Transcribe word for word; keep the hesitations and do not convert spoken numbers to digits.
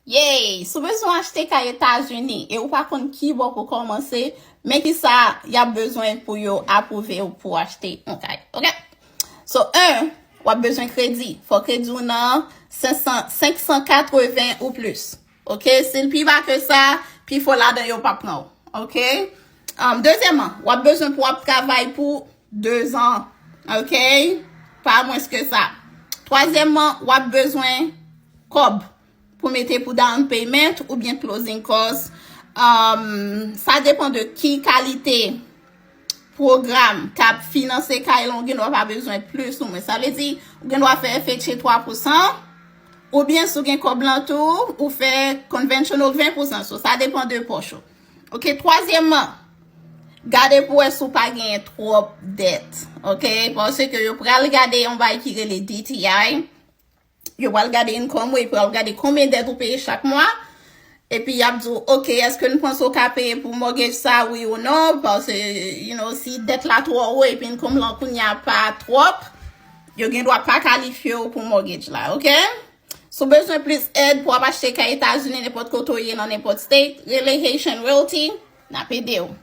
Yay! Si w bezwen achte kay Etazini e ou pa konn ki bò pou kòmanse, men ki sa y ap bezwen pou yo apwouve w pou achte yon kay. Ok? So, en, w ap bezwen kredi. Fò kredi w nan senk san, senk san katreven ou plis. Ok? Si l pi ba ke sa, pifò ladan yo p ap pran w. Ok? Um, dezyèmman, w ap bezwen pou w ap travay pou de zan. Ok? Pa mwens ke sa. Twazyèmman, w ap bezwen kòb pou mete pou down payment oubyen closing cost. Um, sa depann de ki kalite pwogram k ap finanse kay lan, ou gen dwa pa bezwen plis ou mwens. Sa vle di, ou gen dwa fè F H A twa pousan, oubyen si w gen kòb lan tou, ou fè conventional ven pousan. So, sa depann de pòch ou. Ok, twazyèmman, gade pou wè si w pa genyen twòp dèt. Ok, paske yo pral gade yon bagay ki rele D T I. Yo pral gade income ou, yo pral gade konbyen dèt ou peye chak mwa. Epi y ap di w, ok, èske n panse w ka peye pou mortgage sa, wi ou non? Paske, you know, si dèt la twò wo epi income lan kounye a pa twòp, yo gen dwa pa kalifye w pou mortgage la, ok? Si w bezwen plis èd pou w ap achte kay Etazini, nenpòt kote w ye nan nenpòt state, rele Haitian Realty, n ap ede w.